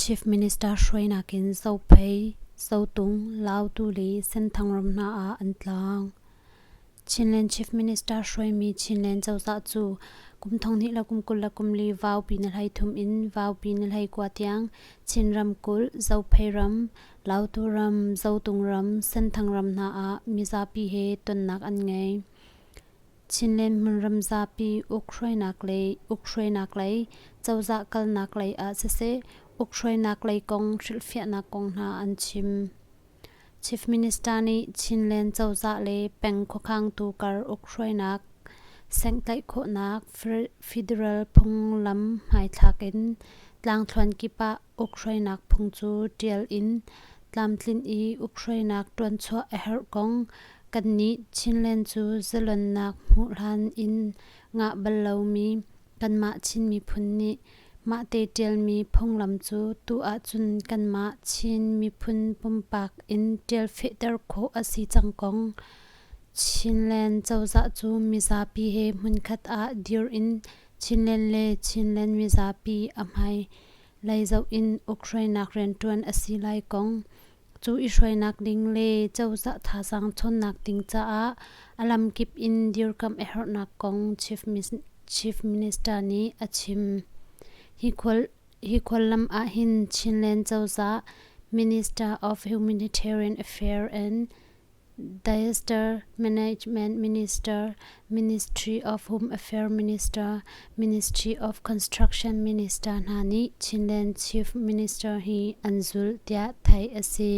Chief Minister hruainak in Zophei, Zotung, Lautu le Senthang ram hna ah an tlang. Chinland Chief Minister hruaimi Chinland cozah cu kum 2024 Vaupi ni 13 in Vaupi ni 19 tiang Chin ramkulh, Zophei ram, Lautu ram, Zotung ram, Senthang ram hna ah mizapi he tonnak an ngei. Chinland hmunram zapi ukhruainak lei, cozah kalnak lei ah siseh, ukhruainak lei kong hrilhfiahnak kong hna an chim. Chief Minister nih Chinland cozah le peng khuakhangtu kar ukhruainak senghtlaih khawhnak federal phunglam hmaithlak in tlangthluan kip ah ukhruainak phung cu ṭial in tlamtlinh i ukhruainak ṭuanchuah a herh kong kannih Chinland cu zalonnak hmuh hlan in ngah bal lomi kanmah Chin miphun nih Mahte ṭialmi phunglam cu tu ahcun kanmah Chin miphun pumpak in ṭial fehter khawh a si cang kong Chinland cozah cu mizapi he hmunkhat ah dir in Chinland le Chinland mizapi a hmailei zoh in ukhruainak rianṭuan a si lai kong cu i hruainak ding le cozah thazaang ṭhawnnak ding caah a lamkip in dirkamh a herhnak kong Chief Minister nih a chim. Hi khuallam ahhin Chinland cozah Minister of Humanitarian Affairs and Disaster Management Minister, Ministry of Home Affairs Minister, Ministry of Construction Minister hna nih Chinland Chief Minister hi an zulh tiah theih a si.